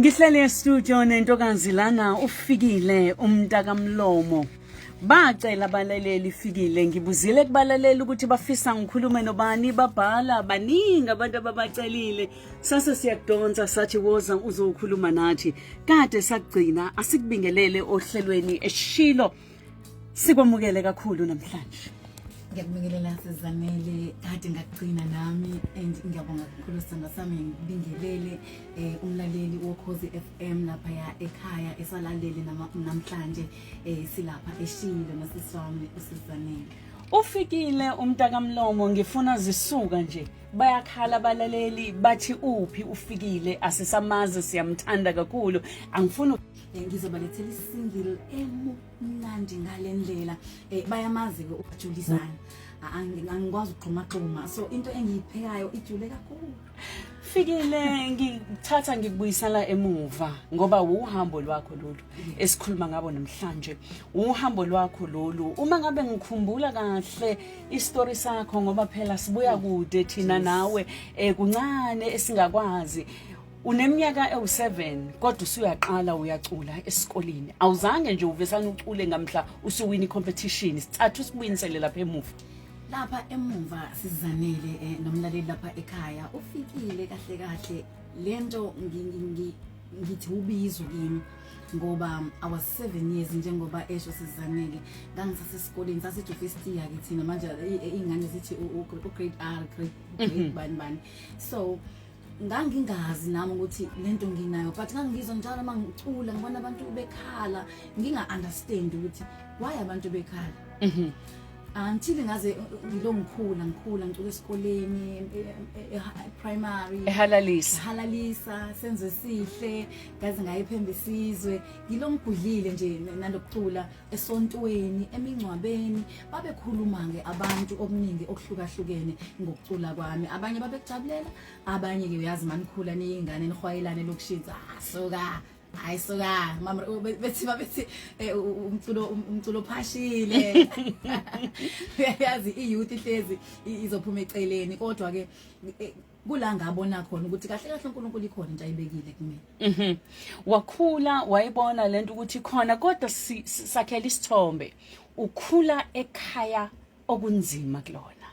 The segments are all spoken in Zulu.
Ngihleli e-studio nentokazi lana, uFikile umntakamlomo. Bacela abalaleli, Fikile, ngibuzile kubalaleli ukuthi bafisa ngikhulume nobani, babhala baningi abantu ababacelile. Sase siyakudonsa, sathi woza uzokhuluma nathi. Kade sakugcina, asikubingelele ohlelweni eshilo. Sikwamukele kakhulu namhlanje. Ngiyakubingelela, Sizanele, kade ngakugcina nami and ngiyabonga kakhulu, sithanda sami. Ngibingelele umlaleli woKhozi FM lapha ya ekhaya esalalele namhlanje silapha eShilo nosisi wami uSizanele. Ufikile umntakamlomo, ngifuna zisuka nje. Bayakhala abalaleli, bathi uphi uFikile, asisamazi, siyamthanda kakhulu. Angifuni Ngizobalethela i-single emnandi ngale ndlela. Bayamazi ke uJulisana. Angikwazi ukugxuma gxuma, so into engiyiphekayo ijule kakhulu. Fikile, ngithatha ngikubuyisela emuva ngoba uhambo lwakho lolu esikhuluma ngabo namhlanje. Uhambo lwakho lolu, uma ngabe ngikhumbula kahle isitori sakho, ngoba phela sibuya kude thina nawe, kuncane esingakwazi. Uneminyaka ewu7 kodwa usuyaqala uyacula esikoleni. Awuzange nje uvesana ucule ngamhla usuwina i-competition. Sithatha usibuyisele lapha emuva. Lapha emuva, Sizanele, nomlaleli lapha ekhaya, uFikile kahle kahle lento ngithi ubizo kimi ngoba I was 7 years, njengoba esho Sizanele, ngangisasesikoleni, sasithi first year ke thina manje, ingane zithi u grade R, grade bani bani, so ngangingazi nami ukuthi lento nginayo, but ngangizwa njalo uma ngicula ngibona abantu bekhala, nginga understand ukuthi why abantu bekhala until ngaze ngilo ngikhula, ngikhula ngicula esikoleni primary. Ehalalisa. Halalisa, senze sihle, ngaze ngayiphemba isizwe. Ngilo ngigudlile nje nalokucula esontweni, emingcwabeni, babekhuluma ke abantu okuningi okuhlukahlukene ngokucula kwami. Abanye babekujabulela, abanye ke uyazi manikhula niyingane nihwayelane lokushintsha, ah suka, hayi suka mama, bethi babethi umculo phashile, uyazi i-youth ihlezi izophuma eceleni. Kodwa ke kula ngabona khona ukuthi kahle kahle uNkulunkulu ikhona into ayibekile kumina. Wakhula wayibona lento ukuthi khona, kodwa sakhela isithombe. Ukhula ekhaya okunzima kulona.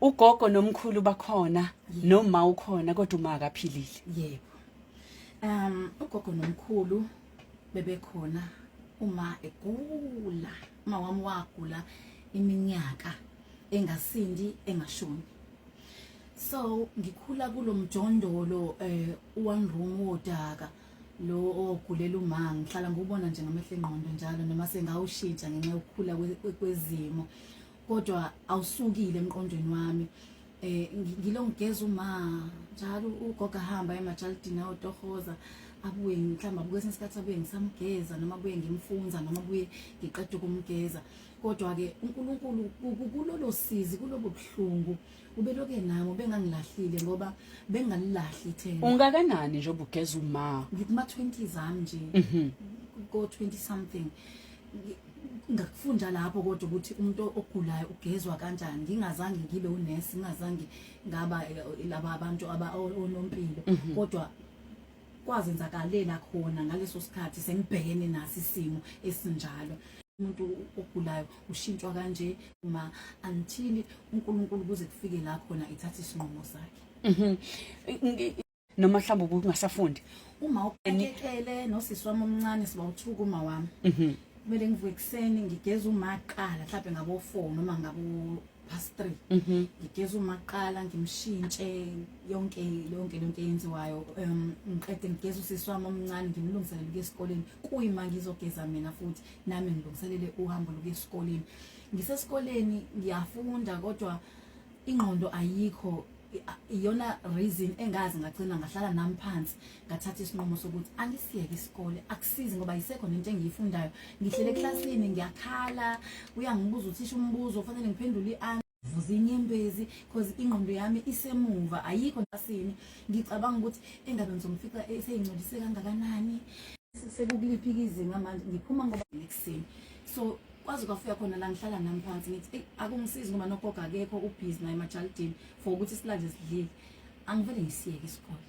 Ugogo nomkhulu bakhona, noma ukhona, kodwa uma akaphilile. Yebo, ugogo nomkhulu bebekhona uma egula. Uma wami wagula iminyaka engasindi engashoni, so ngikhula kulomjondolo, one room wodaka lo ogulela uma ngihlala ngubona nje ngamehlo engqondo njalo, noma sengawushintsha ngenxa yokukhula kwezimo, kodwa awusukile emqondweni wami. Ngilo ngigeza uma njalo ugogo ahamba emajalidini ayotohoza, abuye, mhlawumbe abuye kwesinye isikhathi abuye ngisamgeza, noma abuye ngimfunza, noma abuye ngiqeda ukumgeza. Kodwa-ke uNkulunkulu kulolo sizi, kulobo buhlungu, ubeloke nami, ubengangilahlile ngoba bengalilahli ithemba. Ungakanani nje obugeza uma? Ngikuma-20s ami nje, ko-20 something. Ngakufunda lapho kodwa ukuthi umuntu ogulayo ugezwa kanjani, ngingazange ngibe unesi, ngingazange ngaba laba abantu aba onompilo, kodwa kwazenzakalela khona ngaleso sikhathi sengibhekene naso isimo esinjalo, umuntu ogulayo ushintshwa kanje uma, until uNkulunkulu kuze kufike la khona ithatha isinqumo sakhe. Noma mhlawumbe ubungasafundi. Uma upakekele nosisi wami omncane, siba uthuka uma wami. Kumele ngivuke ekuseni ngigeze uma kuqala, mhlawumbe ngabo 4 noma ngabo past 3. Ngigeze uma kuqala, ngimshintshe, yonke yonke lonto eyenziwayo, ngiqede ngigeze usisi wami omncane, ngimlungiselele ukuya esikoleni, kuyima ngizogeza mina futhi nami ngilungiselele uhambo lokuya esikoleni. Ngisesikoleni ngiyafunda, kodwa ingqondo ayikho. Iyona reason engazi ngagcina ngahlala nami phansi, ngathatha isinqumo sokuthi angisiyeke isikole, akusizi ngoba ayisekho nento engiyifundayo. Ngihlele eklasini ngiyakhala, uyangibuza uthisha umbuzo, kufanele ngiphendule i-vuza inyembezi because ingqondo yami isemuva, ayikho klasini. Ngicabanga ukuthi engabe ngizomfica eseyingcolise kangakanani, sekukuliphi izinga manje ngiphuma ngoba ekuseni. So kwaze kwafika khona la ngihlala nami phansi, ngithi eyi, akungisizi ngoba nogogo akekho, ubhizi naye emajalidini for ukuthi silale sidlile, angivele ngisiyeke isikole.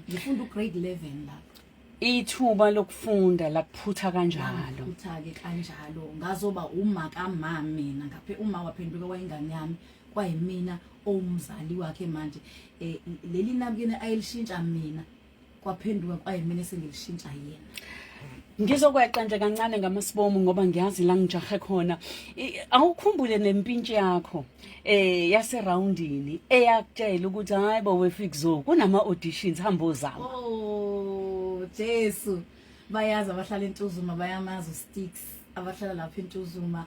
Ngifunda u-grade 11 lapho. Ithuba lokufunda lakuphutha kanjalo. Phutha-ke kanjalo, ngazoba uma kama mina ngaphe uma waphenduka wayingane yami, kwayimina owumzali wakhe manje. Leli nabukene ayelishintsha mina, kwaphenduka kwayimina esengilishintsha yena. Ngizokweqa nje kancane ngamasibomu ngoba ngiyazi la ngijahe khona. Awukhumbule nempintshi yakho yase roundini eyakutshela ukuthi hayi bo weFikzo kunama auditions, hamba ozama. Oh Jesu, bayazi abahlala eNtuzuma, bayamazi uSticks, abahlala lapha eNtuzuma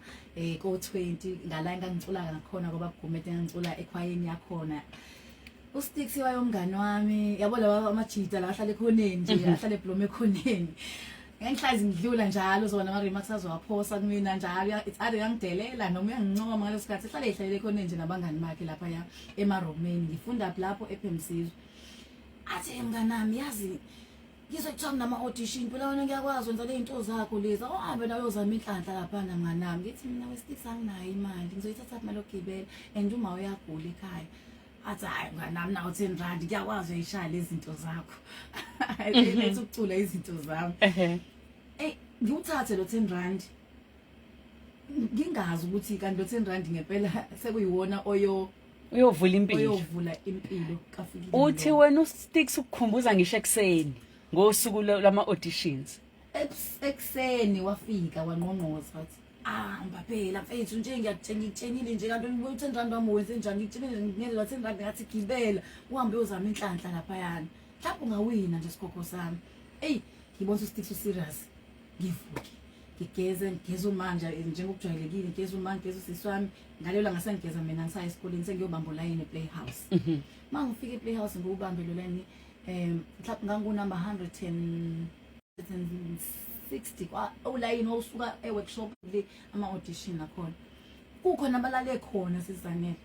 ko 20 ngala engangicula ngakhona ngoba Gumede ngangicula ekhwayeni yakhona. USticks wayomngani wami, yabo laba amajita la ahlala ekhoneni nje, ahlala eblome ekhoneni. Ngihlezi ngidlula njalo, uzobona ama remarks azowaphosa kumina njalo, it's either uyangidelela noma uyangincoma ngaleso sikhathi. Ehlale ehlalele ekhoneni nje nabangani bakhe lapha ya emaromeni, ngifunda lapho ePhemsizwe. Athi, "Mnganami, yazi ngizwe kuthiwa kunama audition phela, wena ngiyakwazi wenza le zinto zakho lezi, awuhambe nawe uyozama inhlanhla laphana mnganami." Ngithi mina, "Westicks, anginayo imali, ngizoyithatha imali yokugibela and uma uyagula ekhaya." Athi, "Hayi mnganami, nawo 10 rand, ngiyakwazi uyayishaya lezi zinto zakho." Ethi ukucula izinto zami. Ey, ngiwuthathe lo 10 rand ngingazi ukuthi kanti lo 10 rand ngempela sekuyiwona oyo Uyovula impilo. Oyovula impilo kaFikile. Uthi wena uSticks ukukhumbuza ngisho ekuseni ngosuku lama auditions. Ekuseni wafika wangqongqoza, wathi, "Ah, mbaphela mfethu nje, ngiyakutshela, ngikutshenile nje, kanti ubuye u-10 rand wami wenze njani? Ngikutshenile ngeke lo 10 rand, ngathi gibela uhambe uyozama inhlanhla laphayana, mhlawumbe ungawina nje, sikhokho sami." Eyi, ngibona uSticks userious. Ngivuke ngigeze, ngigeze umanja njengokujwayelekile, ngigeze uma ngigeze usisi wami ngalelo langa, sengigeza mina ngisaya esikoleni, sengiyobamba ulayini e-Playhouse. Uma ngifika e-Playhouse ngiwubambe lo layini, mhlawumbe ngangunumber 160 kwa ulayini owusuka e-workshop le ama-audition nakhona kukhona abalale khona, sizanele.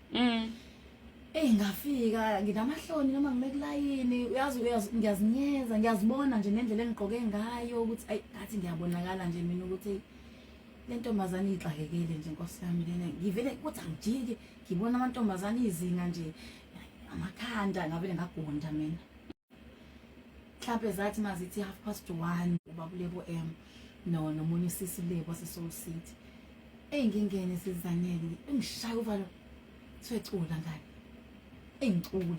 Eyi, ngafika nginamahloni noma ngime kulayini, uyazi uyazi ngiyazinyeza, ngiyazibona nje nendlela engigqoke ngayo ukuthi ayi, ngathi ngiyabonakala nje mina ukuthi eyi, le ntombazane iyixakekele nje, nkosi yami lena. Ngivele kuthi angijike, ngibona amantombazane izinga nje amakhanda, ngavele ngagunda mina. Mhlampe zathi mazithi 1:30, ubaba uLebo M no nomunye usisi Lebo wase-Soul City. Eyi, ngingene sizanele, engishaya uvalo, kuthiwe, "Cula ngane." Engicule.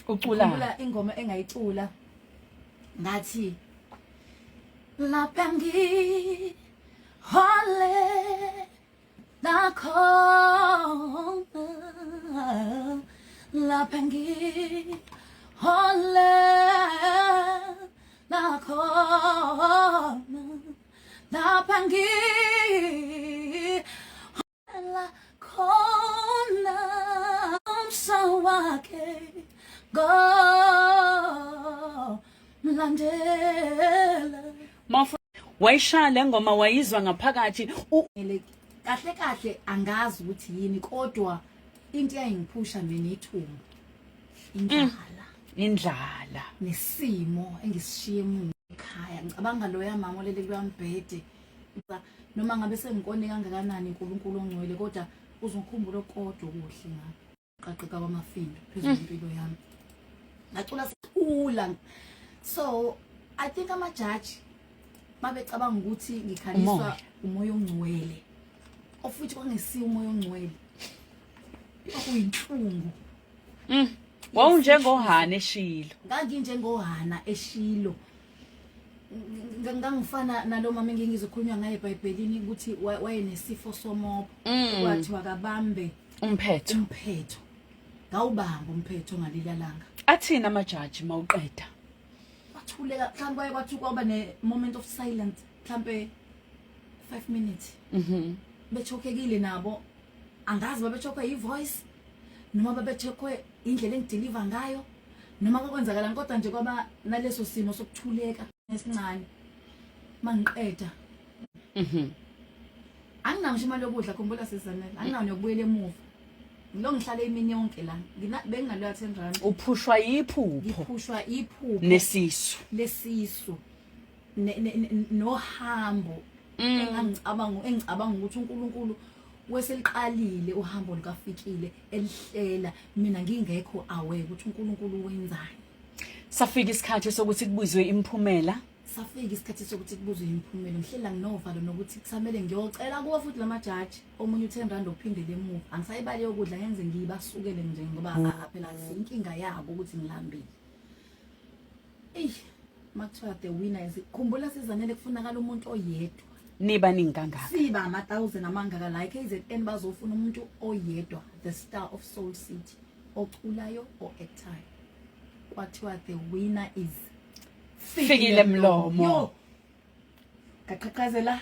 Ucula. Ngikhumbula ingoma engayicula, ngathi, "Lapha ngihole nakhona, lapha ngihole nakhona, lapha ngihole khona, umsa wakhe ngomlandela." Mafu wayishaya le ngoma, wayizwa ngaphakathi. Kahle kahle angazi ukuthi yini, kodwa into eyayingiphusha mina ithumbu, indlala. Indlala. Nesimo engisishiye emuva ekhaya. Ngicabanga loya mama olele kuloya mbhede, noma ngabe sengikone kangakanani, uNkulunkulu ongcwele, kodwa uzongikhumbula kodwa okuhle ngapha qaqeka kwamafindo phezulu impilo yami. Ngacula sicula, so I think amajaji babecabanga ukuthi ngikhaliswa Umoya. Umoya ongcwele, ofuthi kwangesiyo umoya ongcwele, kwakuyinhlungu. WawunjengoHana eShilo. NganginjengoHana eShilo. Ngangifana nalo mama engingizokhulunywa ngaye eBhayibhelini ukuthi wayenesifo somopho, kwathiwa kabambe umphetho. Umphetho, ngawubamba umphetho ngaleliya langa. Athini amajaji mawuqeda? Kwathuleka, mhlawumbe kwaye kwathi kwaba ne-moment of silence, mhlampe 5 minutes. Bechokekile nabo, angazi babechokwe i-voice noma babechokwe indlela engideliver ngayo noma kwakwenzakalani, kodwa nje kwaba naleso simo sokuthuleka esincane mangiqeda. Anginayo ngisho imali yokudla, khumbula sizanele, anginayo nokubuyela emuva, ngilo ngihlale imini yonke la. Benginaloya 10 rand. Uphushwa yiphupho. Ngiphushwa iphupho. Nesisu. Lesisu nohambo engicabanga ukuthi uNkulunkulu weseliqalile uhambo lukaFikile elihlela, mina ngingekho aware ukuthi uNkulunkulu wenzani. Safika isikhathi sokuthi kubizwe imiphumela. Safika isikhathi sokuthi kubuzwe imiphumela, ngihlela nginovalo nokuthi kusamele ngiyocela kuwo futhi lamajaji. Omunye u-10 rand uphindele emuva. Angisayibali yokudla, ngenze ngibasukele nje ngoba phela inkinga yabo ukuthi ngilambile. Eyi, makuthiwa the winner is, khumbula sizanele kufunakala umuntu oyedwa. Niba ningi kangaka? Siba ama-thousand amangaka la e-KZN, bazofuna umuntu oyedwa, the star of Soul City, oculayo o-actayo. Kwathiwa the winner is Fikile Mlomo. Yo, ngaqhaqhazela,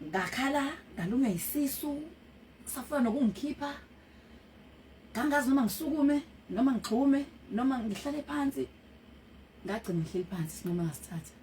ngakhala, ngalunga isisu, safuna nokungikhipha. Ngangazi noma ngisukume noma ngixhume noma ngihlale phansi. Ngagcina ngihleli phansi, isinqumo ngasithatha.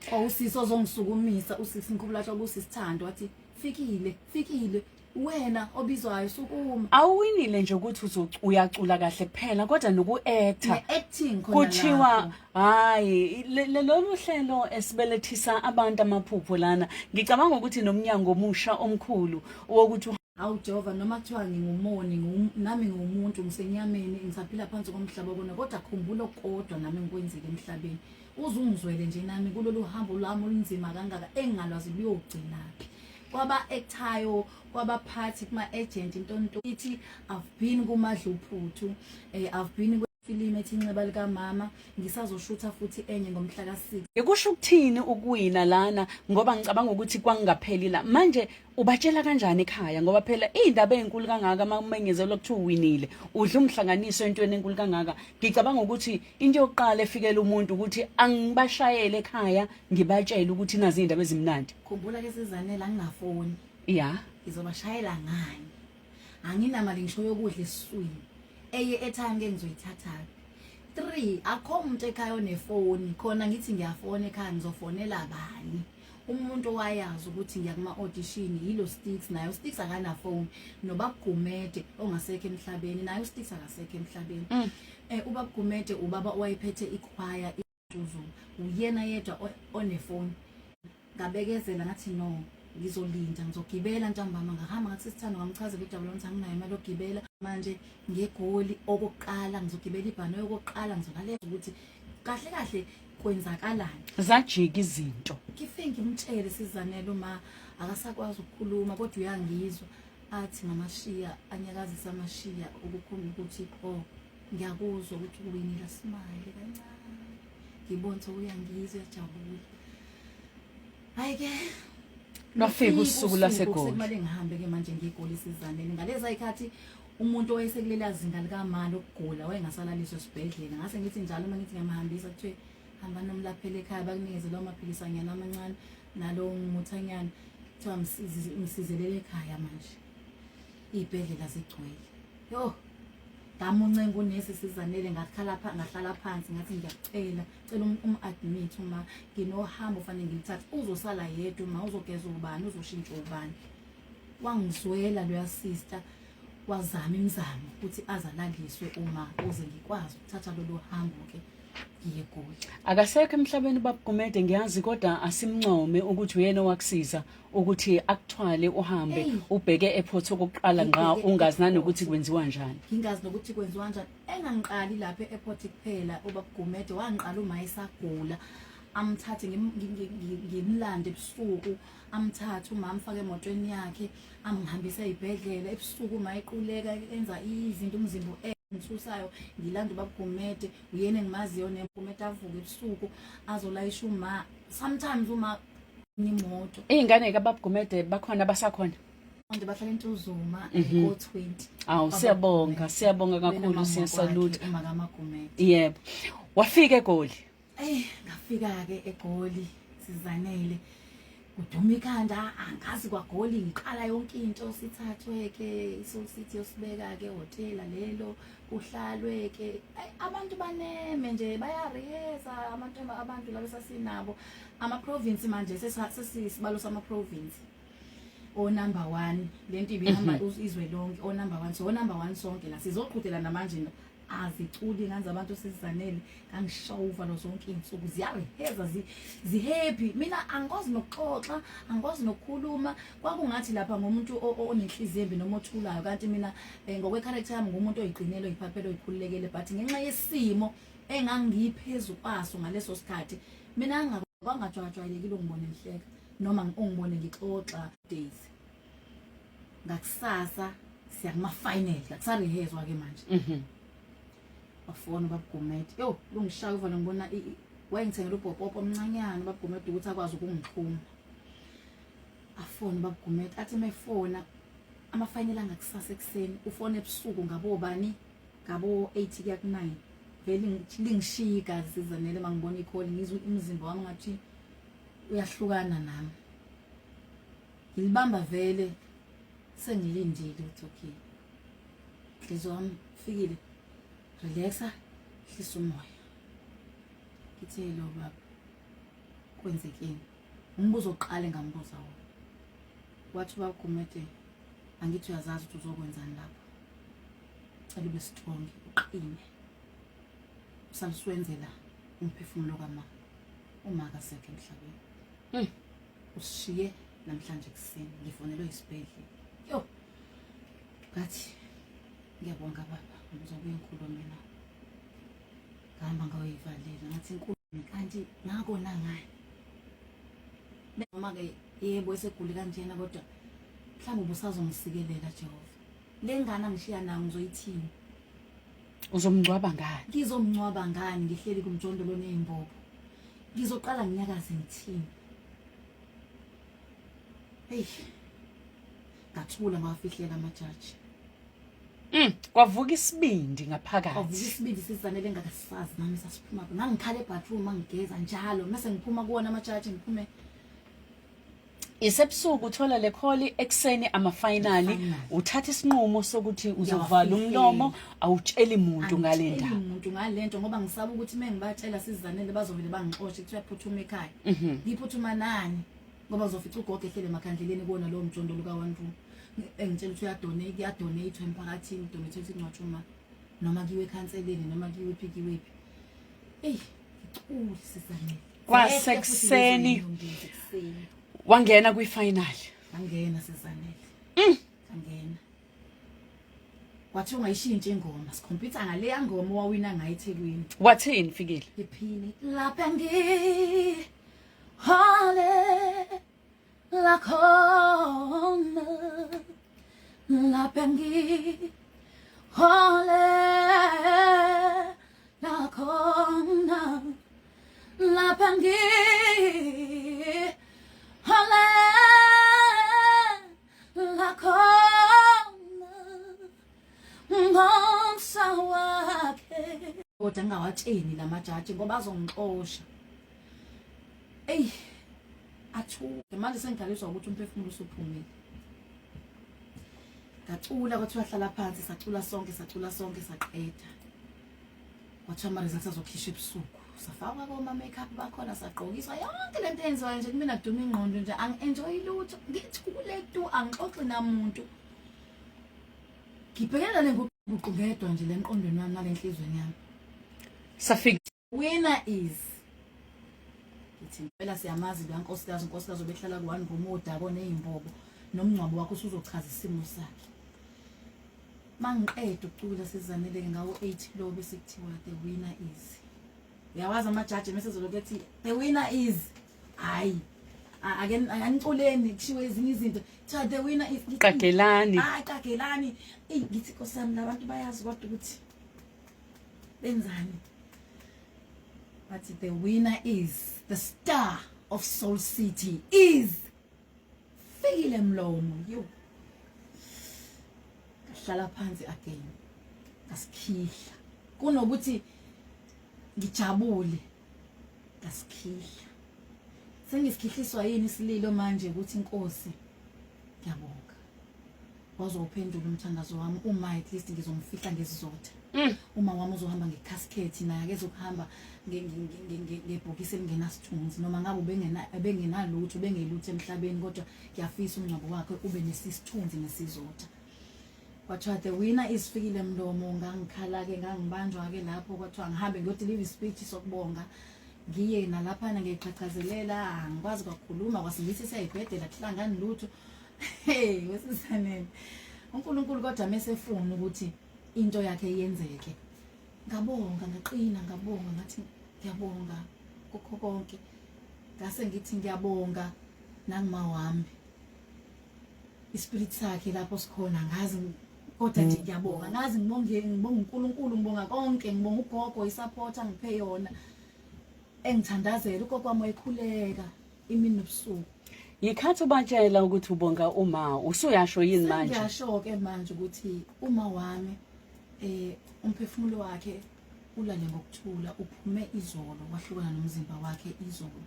Kwawusisi ozongisukumisa, usisi ngikhumbula kusisithando, wathi fikile, fikile wena obizwayo, sukuma. Awuwinile nje ukuthi uyacula kahle kuphela, kodwa noku-acta. Ne-acting khona. Kuthiwa lapho. Hayi, lolu hlelo esibelethisa abantu amaphupho lana, ngicabanga ukuthi nomnyango omusha omkhulu wokuthi Hawu Jehova, noma kuthiwa ngingumoni, nami ngiwumuntu, ngisenyameni, ngisaphila phansi komhlaba kona, kodwa khumbula kodwa nami ngikwenzile emhlabeni. Uze ungizwele nje nami kulolu hambo lwami olunzima kangaka engingalwazi luyogcinaphi. Kwaba-actayo, kwabaphathi, kuma-agent, intonto ithi I've been kumadluphuthu, I've been kwifilimu ethi Inxeba Likamama, ngisazoshutha futhi enye ngomhla ka-6. Kusho ukuthini ukuwina lana, ngoba ngicabanga ukuthi kwangapheli la manje? Ubatshela kanjani ekhaya, ngoba phela iy'ndaba ey'nkulu kangaka, uma umenyezelwa kuthiwa uwinile, udla umhlanganiso entweni enkulu kangaka, ngicabanga ukuthi into yokuqala efikela umuntu ukuthi angibashayele ekhaya ngibatshele ukuthi nazi iy'ndaba ezimnandi. Khumbula ke sizanele, anginafoni. Ngizobashayela ngani? Anginamali ngisho yokudla esiswini, eye airtime ke ngizoyithatha. 3 akho umuntu ekhaya onefoni khona, ngithi ngiyafona ekhaya, ngizofonela bani? Umuntu owayazi ukuthi ngiya kuma-audition yilo Sticks, naye uSticks akanafoni, noBabugumede ongasekho emhlabeni, naye uSticks akasekho emhlabeni. UBabugumede ubaba owayephethe ikhwaya Ntuzuma, uyena yedwa onefoni. Ngabekezela, ngathi no, ngizolinda, ngizogibela ntambama. Ngahamba ngathi sithando, ngamchazela udaba lomthi anginayo imali yokugibela manje ngegoli okokuqala, ngizogibela ibhanoyi okokuqala, ngizolalela ukuthi kahle kahle kwenzakalani. Zajika izinto. Ngifike ngimtshele sizanele, uma akasakwazi ukukhuluma kodwa uyangizwa, athi ngamashiya, anyakazise amashiya ukukhomba ukuthi oh, ngiyakuzwa ukuthi uwinile. Asimile kancane, ngibona ukuthi uyangizwa, uyajabula. Hayi-ke. Lwafika usuku lwaseGoli. Sekumele ngihambe-ke manje ngiyegoli sizanele. Ngaleza y'khathi umuntu owayesekuleli zinga likamali okugula wayengasalaliswa esibhedlela. Ngase ngithi njalo uma ngithi ngiyamhambisa, kuthiwe hamba nomlaphela ekhaya, bakunikeze lawo maphilisi anyana amancane nalowo muthanyana, kuthiwa msizelele ekhaya manje, iy'bhedlela zigcwele. Yo, ngamuncenga unesi sizanele, ngakhala, ngahlala phansi, ngathi ngiyakucela, cela um-admit uma nginohambo fanele ngilithathe, uzosala yedwa uma, uzogeza ubani, uzoshintsha ubani? Wangizwela loya sister, wazama imizamo ukuthi azalaliswe uma uze ngikwazi ukuthatha lolu hambo-ke ngiye eGoli. Akasekho emhlabeni uBabugumede, ngiyazi, kodwa asimncome ukuthi uyena owakusiza ukuthi akuthwale uhambe ubheke e-airport okokuqala ngqa, Ngibheke ungazi nanokuthi e-airport. Kwenziwa njani. Ngingazi nokuthi kwenziwa kanjani. Engangiqali lapha e-airport kuphela, uBabugumede wangiqala uma esagula, amthathe ngimlande ebusuku, amthathe uma, amfake emotweni yakhe, amngihambise ey'bhedlela ebusuku uma equleka, enza izinto, umzimba engithusayo. Ngilanda uBabugumede, uyena engimaziyo negumede, avuke ebusuku azolayisha uma, sometimes uma imoto. Iy'ngane kaBabugumede bakhona, basakhona? Manje bahlala eNtuzuma ko-20. Awu, siyabonga, siyabonga kakhulu, siyasalute. Uma kaMagumede. Yebo, wafika eGoli. Eh, ngafika-ke eGoli sizanele, kuduma ikhanda, angazi kwaGoli, ngiqala yonke into. Sithathwe-ke iSoul City, yosibeka-ke ehhotela lelo, kuhlalwe-ke. Ayi, abantu baneme nje, bayareheza abantu labo sasinabo, ama-province manje sesisibalo sama-province o-number one, lento ibihamba izwe lonke, o-number one, so o-number one sonke la sizoqhudelana manje. Aziculi nganze abantu sizanele, ngangishawa uvalo zonke iy'nsuku, ziyareheza, zi-happy, mina angikwazi nokuxoxa, angikwazi nokukhuluma. Kwakungathi lapha ngumuntu onenhliziyo embi noma othulayo, kanti mina ngokwe-character yami ngumuntu oyiqinele, oyiphaphele, oyikhululekele, but ngenxa yesimo engangiphezu kwaso ngaleso sikhathi mina. Kwangajwayelekile ungibone ngihleka noma ungibone ngixoxa days. Ngakusasa siya kuma final, akusarehezwa ke manje. Wafona uBabugumede. Yo, lungishaya uvalo ngibona wayengithengela ubhopopo omncanyana uBabugumede ukuthi akwazi ukungixhuma. Afone uBabugumede athi mefona amafinal angakusasa ekuseni, ufona ebusuku ngabobani, ngabo 8 kuya ku 9. Vele lingishiya igazi sizanele mangibona icall, ngizwe umzimba wami ngathi uyahlukana nami. Ngilibamba vele sengilindile ukuthi okay. Nhliziyo wami fikile, relaxa, hlisa umoya. Ngithe lo baba kwenzekeni? Umbuzo oqala engambuza wona. Wathi uBabugumede angithi uyazazi ukuthi uzokwenzani lapho. Cela ube strong, uqine. Usaluswenzela umphefumulo kama. Uma akasekho emhlabeni. Usishiye namhlanje ekuseni ngifonelwe isibhedlela. Yo. Ngathi ngiyabonga baba, ngizobuye ngikhulume nawe. Ngahamba ngayoyivalela ngathi inkulu kanti ngakona ngani. Noma ke yebo eseguli kanjena kodwa mhlawumbe ubusazongisikelela Jehova. Le ngane angishiya nayo ngizoyithini? Uzomngcwaba ngani? Ngizomngcwaba ngani ngihleli kumjondolo nezimbobo? Ngizoqala nginyakaze ngithini? Hey. Ngathula ngawafihlela amajaji. Kwavuka isibindi ngaphakathi. Kwavuka isibindi sizanele engakasazi nami sasiphuma. Ngangikhala ebathroom ngigeza njalo mase ngiphuma kuwona amajaji ngiphume. Isebusuku uthola le call ekuseni ama-finali, uthatha isinqumo sokuthi uzovala umlomo awutsheli muntu ngale ndaba. Angitsheli muntu ngalento ngoba ngisaba ukuthi mengibatshela sizanele bazovele bangixoshe kuthiwa phuthuma ekhaya. Ngiphuthuma nani? Ngoba uzofica ugogo ehlele emakhandleleni kuwona lowo mjondolo ka one room. Engitshela ukuthi uyadonate, kuyadonate emphakathini, donate ukuthi kungcwatshwe uma noma kuyiwe ekhanseleni noma kuyiwe phi kuyiwe phi. Eyi, ngicule sizanele. Kwasekuseni wangena kwi-final. Ngangena sizanele. Ngangena. Kwathi ungayishintshi ingoma, sikhompyutha ngaleya ngoma owawina ngayo eThekwini. Wathini Fikile? Ngiphile lapha ngihole lakhona lapha ngihole lakhona lapha ngihole lakhona ngomsa wakhe. Kodwa ngingawatsheni lamajaji ngoba azongixosha. Eyi athuke manje sengikhaliswa ukuthi umphefumulo usuphumile. Ngacula kwathiwa hlala phansi, sacula sonke, sacula sonke saqeda. Kwathiwa ama-results azokhishwa ebusuku. Safakwa koma makeup bakhona sagqokiswa yonke lento eyenziwayo nje kumina kuduma ingqondo nje angi-enjoy lutho. Ngithule tu angixoxi namuntu. Ngibhekene nale nguqu ngedwa nje le mqondweni wami nale nhlizweni yami. Safika Winner is ngithi impela siyamazi lo nkosikazi, unkosikazi obehlala ku one room odako nezimbobo nomngcwabo wakho usuzochaza isimo sakhe. Mangiqeda ukucula sizanele ngawo 8 lo bese kuthiwa the winner is. Uyawazi amajaji mase ezolokhu ethi the winner is. Hayi ake aniculeni kushiwo ezinye izinto kuthiwa the winner is. Qagelani. Hayi qagelani. Eyi ngithi Nkosi yami labantu bayazi kodwa ukuthi benzani. But the winner is the star of Soul City is Fikile Mlomo. Yo. Ngahlala phansi again. Ngasikhihla. Kunokuthi ngijabule. Ngasikhihla. Sengisikhihliswa yini isililo manje ukuthi inkosi ngiyabonga. Wazowuphendula umthandazo wami uma at least ngizomfihla ngesizotha. Uma wami uzohamba ngecasket naye akezokuhamba ngebhokisi elingenasithunzi noma ngabe ubengena ebengenalutho ubengelutho emhlabeni kodwa ngiyafisa umngcwabo wakhe ube nesisithunzi nesizotha. Kwathiwa the winner is Fikile Mlomo. Ngangikhala ke ngangibanjwa ke lapho kwathiwa ngihambe ngiyodeliver speech sokubonga. Ngiye nalaphana ngiqhaqhazelela angikwazi kwakhuluma kwasingithi siyayibhedela kuhlangani lutho. Hey wesisanele. uNkulunkulu kodwa mesefuna ukuthi into yakhe iyenzeke. Ngabonga ngaqina ngabonga ngathi ngiyabonga kukho konke. Ngase ngithi ngiyabonga nangima wami, ispirit sakhe lapho sikhona, ngazi, kodwa nje ngiyabonga, ngazi, ngibonge, ngibonga uNkulunkulu, ngibonga konke, ngibonga ugogo, isupport angiphe yona, engithandazela. Ugogo wami wayekhuleka imini nobusuku. Yikhathi ubatshela ukuthi ubonga uma, usuyasho yini manje? Ngiyasho ke manje ukuthi uma wami, umphefumulo wakhe ulale ngokuthula, uphume izolo, wahlukana nomzimba wakhe izolo.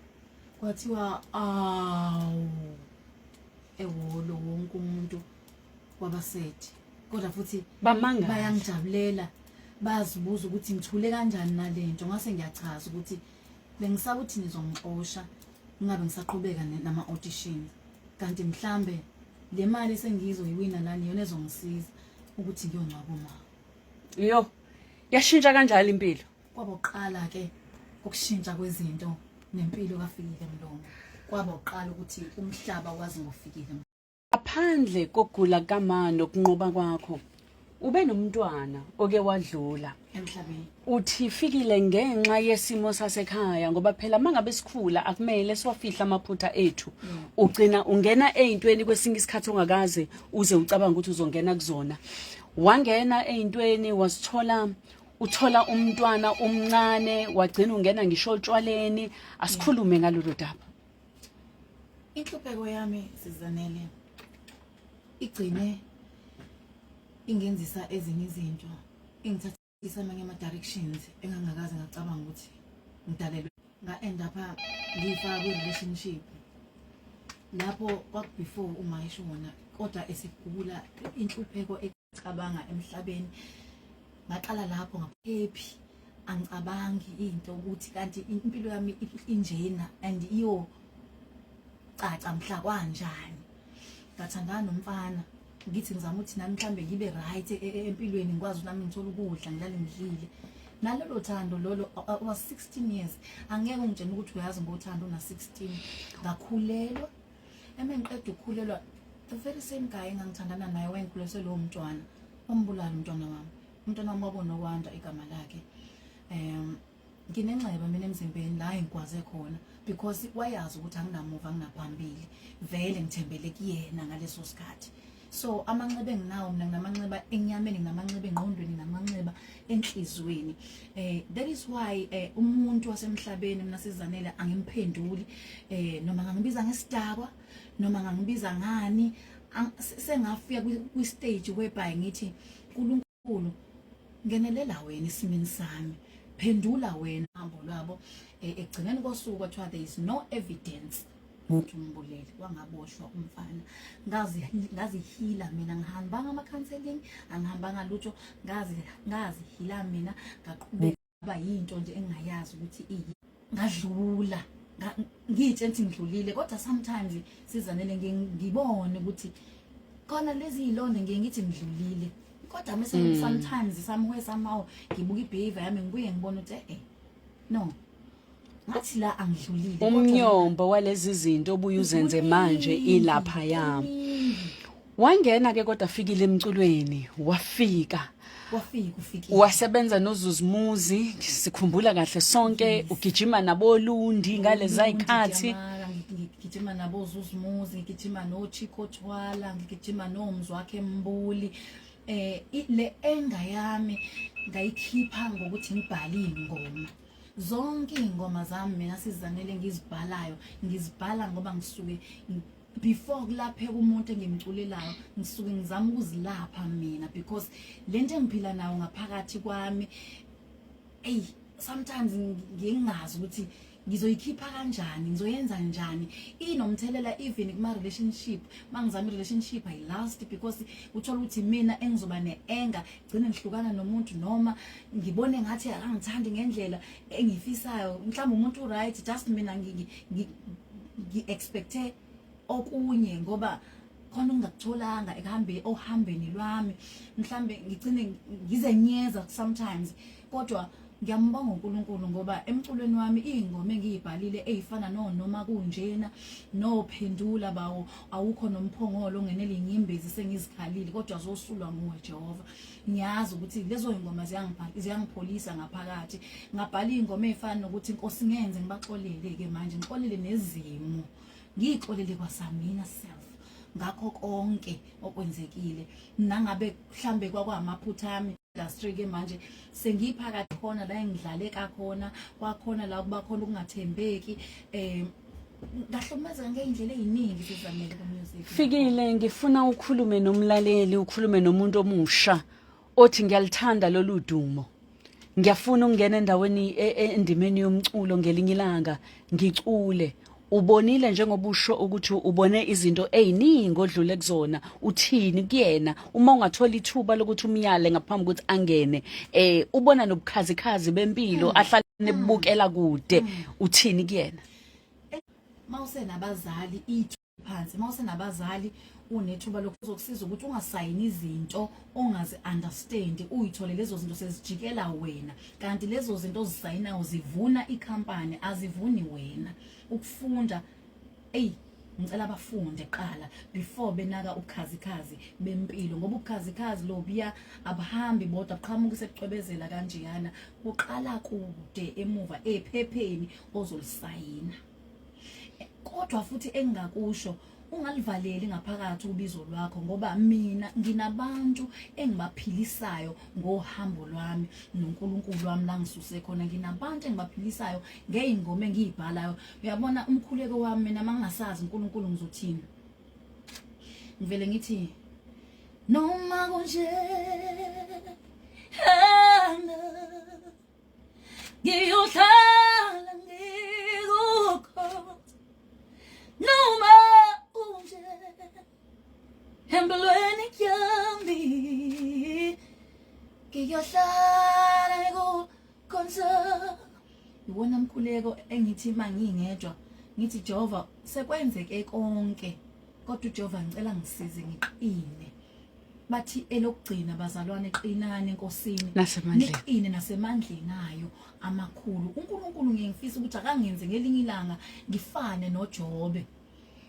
Kwathiwa awu, ewolo wonke umuntu wabasethi, kodwa futhi bamanga bayangijabulela, bazibuza ukuthi ngithule kanjani nalento. Ngase ngiyachaza ukuthi bengisaba ukuthi nizongixosha, ngingabe ngisaqhubeka nama-auditions, kanti mhlambe le mali esengizoyiwina lana iyona ezongisiza ukuthi ngiyongcwaba uma. Yo, yashintsha kanjalo impilo. Kwaboqala ke ukushintsha kwezinto nempilo kaFikile Mlomo. Kwaboqala ukuthi umhlaba wazi ngoFikile. Ngaphandle kokugula kama nokunqoba kwakho, ube nomntwana oke wadlula emhlabeni. Uthi Fikile, ngenxa yesimo sasekhaya, ngoba phela mangabe sikhula akumele siwafihla amaphutha ethu, ugcina ungena ey'ntweni kwesinye isikhathi ongakaze uze ucabanga ukuthi uzongena kuzona. Wangena ey'ntweni, wazithola uthola umntwana omncane, wagcina ungena ngisho otshwaleni. Asikhulume ngalolu daba. Inhlupheko yami, Sizanele, igcine ingenzisa ezinye izinto, ingithathisa amanye ama-directions engangakaze ngacabanga ukuthi ngidalelwe. Nga-end up ngiyifaka kwi-relationship lapho kwaku-before uma eshona, kodwa esigula, inhlupheko ecabanga emhlabeni. Ngaqala lapho ngaphephi, angicabangi into ukuthi kanti impilo yami injena and iyo caca mhla kwanjani. Ngathandana nomfana, ngithi ngizama ukuthi nami mhlambe ngibe right empilweni, ngikwazi nami ngithola ukudla, ngilale ngidlile. Nalolo thando lolo was 16 years. Angeke ungitshene ukuthi uyazi ngothando una 16. Ngakhulelwa. Eme ngiqeda ukukhulelwa, the very same guy engangithandana naye wayengikhulelise lowo mntwana, wambulala umntwana wami. Umntwana wami wabona okwanda igama lakhe. Nginenxeba mina emzimbeni la engikwaze khona, because wayazi ukuthi anginamuva, anginaphambili, vele ngithembele kuyena ngaleso sikhathi. So amanxeba enginawo mina, nginamanxeba enyameni, nginamanxeba engqondweni, nginamanxeba enhlizweni. That is why umuntu wasemhlabeni mina, Sizanele, angimphenduli, noma ngangibiza ngesidakwa noma ngangibiza ngani. Sengafika kwi stage whereby ngithi, "uNkulunkulu, ngenelela wena esimeni sami, phendula wena." Hambo lwabo, ekugcineni kosuku kwathiwa there is no evidence ukuthi umbulele, wangaboshwa umfana. Ngazi ngazihila mina, ngihambanga ama-counselling, angihambanga lutho, ngazi ngazihila mina, ngaqhubeka ba yinto nje engingayazi ukuthi iyi. Ngadlula, ngiyitshela ukuthi ngidlulile, kodwa sometimes, Sizanele, ngibone ukuthi khona lezi yilonda. Ngiye ngithi ngidlulile, kodwa mase sometimes, somewhere, somehow, ngibuka ibehavior yami, ngibuye ngibone ukuthi no, ngathi la angidlulile. Umnyombo walezi zinto obuye uzenze manje ilapha yami. Wangena ke kodwa Fikile emculweni, wafika. Wafika, ufikile. Wasebenza noZuzumuzi, sikhumbula kahle sonke, ugijima nabolundi ngalezi zikhathi. Ngigijima nabo Zuzumuzi, ngigijima no Chico Twala, ngigijima noMzwakhe Mbuli. Le enga yami ngayikhipha ngokuthi ngibhale ingoma. Zonke iy'ngoma zami mina, Sizanele, ngizibhalayo, ngizibhala ngoba ngisuke before kulapheka umuntu engimculelayo, ngisuke ngizama ukuzilapha mina, because lento engiphila nayo ngaphakathi kwami, ey, sometimes ngingazi ukuthi ngizoyikhipha kanjani, ngizoyenza njani. Inomthelela even kuma relationship. Mangizama i-relationship ayi-last, because uthola ukuthi mina engizoba ne-anger, gcine ngihlukana nomuntu, noma ngibone ngathi akangithandi ngendlela engiyifisayo. Mhlawumbe umuntu u-right, just mina ngi-expecte okunye, ngoba khona ungakutholanga ekuhambe ohambeni lwami. Mhlambe ngigcine ngizenyeza sometimes, kodwa Ngiyambonga uNkulunkulu ngoba emculweni wami izingoma engiyibhalile ezifana no noma kunjena no phendula bawo awukho nomphongolo ongenele inyembezi sengizikhalile kodwa zosulwa nguwe Jehova. Ngiyazi ukuthi lezo ingoma ziyangipholisa ngaphakathi. Ngabhala izingoma ezifana nokuthi Nkosi ngenze ngibaxolele ke manje ngixolele nezimo. Ngixolele kwasamina self ngakho konke okwenzekile nangabe mhlambe kwakwamaphutha ami industry ke manje sengiphakathi khona la engidlale kakhona kwakhona la kuba khona ukungathembeki eh ngahlukumezeka ngey'ndlela ey'ningi sizamele ku-music. Fikile, ngifuna ukhulume nomlaleli, ukhulume nomuntu omusha othi ngiyalithanda lolu dumo. Ngiyafuna ukungena endaweni endimeni yomculo ngelinye ilanga ngicule. Ubonile njengoba usho ukuthi ubone izinto eziningi odlule kuzona, uthini kuyena uma ungathola ithuba lokuthi umyale ngaphambi kokuthi angene, ubona nobukhazikhazi bempilo ahlale nebukela kude, uthini kuyena? Mawusenabazali phansi, mawusenabazali unethuba lokuzokusiza ukuthi ungasayini izinto ongazi understand, uyithole lezo zinto sezijikela wena, kanti lezo zinto ozisayinayo zivuna ikhampani, azivuni wena. Ukufunda, ey ngicela abafunde qala before benaka ubukhazikhazi bempilo, ngoba ubukhazikhazi lobuya abuhambi bodwa, buqhamuka sebucwebezela kanjeyana, kuqala kude emuva ephepheni ozolisayina. Kodwa futhi engingakusho, ungalivaleli ngaphakathi ubizo lwakho, ngoba mina nginabantu engibaphilisayo ngohambo lwami noNkulunkulu wami la ngisuse khona, nginabantu engibaphilisayo ngey'ngoma engiy'bhalayo. Uyabona umkhuleko wami mina mangingasazi uNkulunkulu ngizothini, ngivele ngithi noma kunje ngiyohlala ngikukhonza noma kunje empilweni yami, ngiyohlala ngikukhonza. Iwona mkhuleko engithi mangingedwa ngithi Jehova sekwenzeke konke, kodwa uJehova ngicela ngisize ngiqine. Bathi elokugcina bazalwane, qinani eNkosini nasemandleni, niqine nasemandleni ayo amakhulu. uNkulunkulu ngiyengifisa ukuthi akangenze ngelinye ilanga ngifane noJobe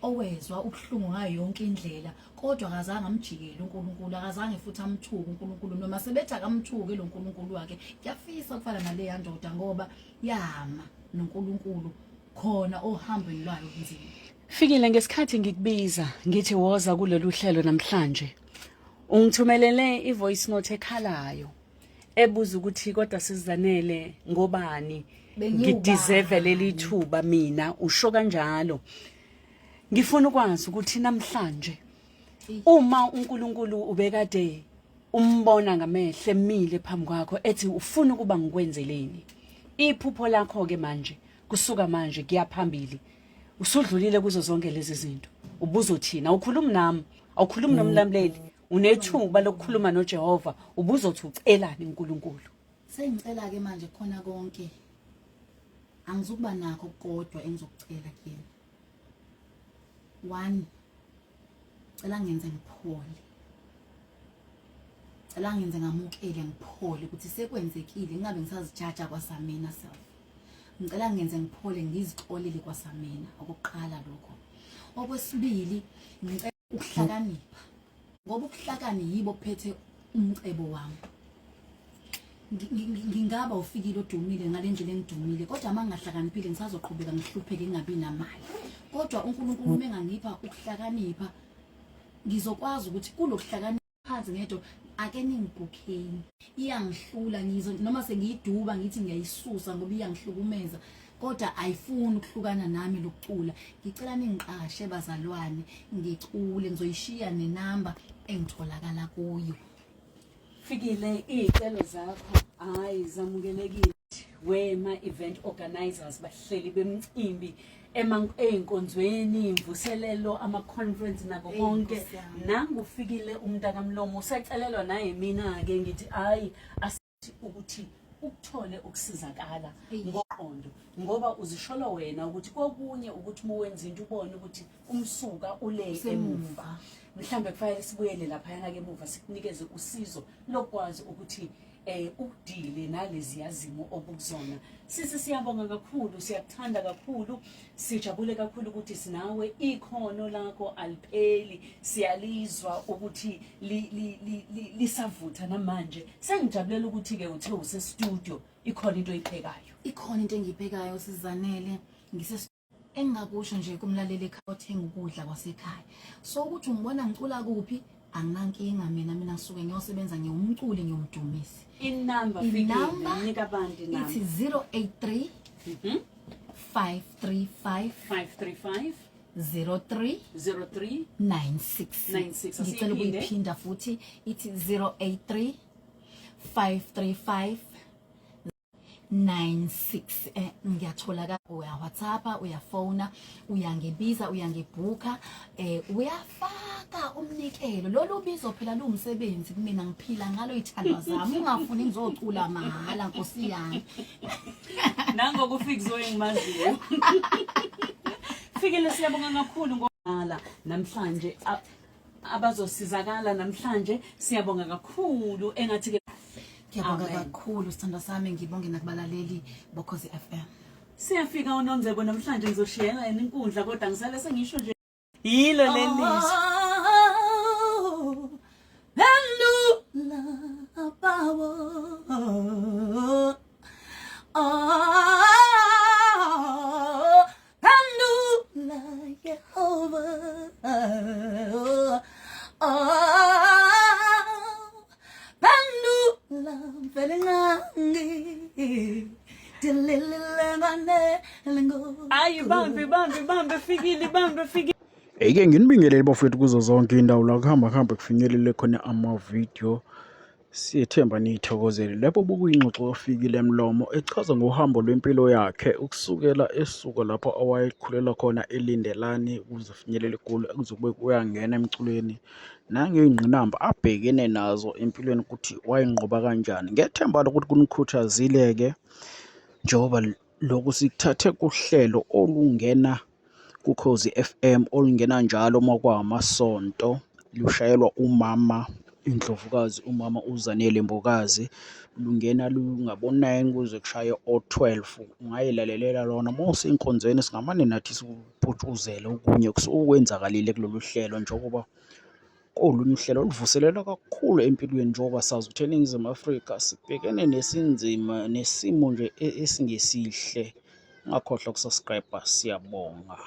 owezwa ubuhlungu ngayo yonke indlela, kodwa akazange amjikele uNkulunkulu, akazange futhi amthuke uNkulunkulu, noma sebethi akamthuke lo nkulunkulu wakhe. Ngiyafisa ukufana naleya ndoda ngoba yama noNkulunkulu khona ohambweni lwayo kunzima. Fikile, ngesikhathi ngikubiza ngithi woza kulolu hlelo namhlanje, ungithumelele i-voice note ekhalayo ebuza ukuthi kodwa sizanele ngobani, ngideserve leli thuba mina, usho kanjalo. Ngifuna ukwazi ukuthi namhlanje uma uNkulunkulu ubekade umbona ngamehlo emile phambi kwakho ethi ufuna ukuba ngikwenzeleni, iphupho lakho ke manje kusuka manje kuya phambili, usudlulile kuzo zonke lezi zinto, ubuzothina? Awukhulumi nami, awukhulumi nomlamleli, unethuba lokukhuluma noJehova, ubuzothi ucelani uNkulunkulu? Sengicela ke manje khona konke, angizukuba nakho kodwa engizokucela kuyena. One, cela ngenze ngiphole, cela ngenze ngamukele ngiphole ukuthi sekwenzekile, ngingabe ngisazijaja kwasamina self. Ngicela ngenze ngiphole, ngizixolele kwasamina, okokuqala lokho. Okwesibili, ngicela ukuhlakanipha, ngoba ubuhlakani yibo ophethe umcebo wami. Ngingaba ufikile odumile ngale ndlela engidumile, kodwa uma ngingahlakaniphile ngisazoqhubeka ngihlupheke ngingabi namali. Kodwa uNkulunkulu uma engangipha ukuhlakanipha, ngizokwazi ukuthi kulokuhlakanipha phansi ngedwa ake ningibhukheni, iyangihlula ngizo noma sengiyiduba ngithi ngiyayisusa ngoba iyangihlukumeza, kodwa ayifuni ukuhlukana nami lokucula. Ngicela ningiqashe bazalwane, ngicule, ngizoyishiya nenamba engitholakala kuyo. Fikile, iy'celo zakho hhayi zamukelekile. Wema event organizers, bahleli bemcimbi ey'nkonzweni, imvuselelo, ama-conference nako konke. Nkosi yami. Nangu ufikile umntakamlomo usecelelwa naye, mina-ke ngithi hhayi asithi ukuthi ukuthole ukusizakala ngoqondo, ngoba uzisholo wena ukuthi kokunye ukuthi uma wenza into ubone ukuthi umsuka ule Usemuva. emuva, mhlambe kufanele sibuyele laphayana-ke emuva sikunikeze usizo lokwazi ukuthi Ukudile nalezi yazimo obukuzona. Sisi, siyabonga kakhulu, siyakuthanda kakhulu, sijabule kakhulu ukuthi sinawe. Ikhono lakho alipheli, siyalizwa ukuthi lisavutha namanje. Sengijabulela ukuthi ke uthe use studio, ikhona into oyiphekayo. Ikhona into engiyiphekayo, sizanele, ngise engingakusho nje kumlaleli ekhaya othenga ukudla kwasekhaya. So ukuthi ungibona ngicula kuphi, anginankinga mina. Mina ngisuke ngiyosebenza, ngiwumculi, ngiwumdumisi. Inamba? Inamba. Fikile, nika abantu inamba. Ithi 083 535 535 03 03 96. 96. Ngicela Asiyiphinde. ukuyiphinda futhi, ithi 083 535 96. Ngiyatholakala, uya WhatsApp, uyafona, uyangibiza, uyangibhuka, uyafaka umnikelo. Lolu bizo phela luwumsebenzi kumina, ngiphila ngalo, ithandwa zami. Ungafuni ngizocula mahala, nkosi yami. Nangokufikizwe engimaziyo. Fikile, siyabonga kakhulu ngohala namhlanje, abazosizakala namhlanje. Siyabonga kakhulu, engathi ke Ngiyabonga Amen. kakhulu, sithandwa sami. Ngibonge nakubalaleli boKhozi FM. Siyafika uNonzebo namhlanje, ngizoshiyela yena inkundla, kodwa ngisale sengisho nje yilo leli lizwi. Oh, phendula bawo. Oh, phendula Yehova. Oh, phendula Mvelinqangi. Dilililengane. Ayi, bambe, bambe, bambe, Fikile, bambe, Fikile. Ake nginibingelele bafowethu kuzo zonke indawo la kuhamba kuhambe kufinyelele khona amavidiyo. Siyethemba niyithokozele. Lapho bokuyingxoxo oFikile Mlomo echaza ngohambo lwempilo yakhe ukusukela esuka lapho awayekhulela khona eLindelani ukuze afinyelele eGoli, kuze kube kuyangena emculweni, nangey'ngqinamba abhekene nazo empilweni ukuthi wayinqoba kanjani. Ngethemba lokuthi kunikhuthazile-ke njengoba lokhu sikuthathe kuhlelo olungena kuKhozi FM, olungena njalo uma kwamasonto, lushayelwa umama iNdlovukazi, umama uZanele Mbokazi. Lungena lungabo-9 kuze kushaye o-12. Ungayilalelela lona uma usenkonzweni, singamane nathi sikuputshuzele okunye kusuke kwenzakalile kulolu hlelo, njengoba kolunye uhlelo oluvuselela kakhulu empilweni, njengoba sazi ukuthi eNingizimu Afrika sibhekene nesinzima nesimo nje esingesihle. Ungakhohlwa ukusubscribe. Siyabonga.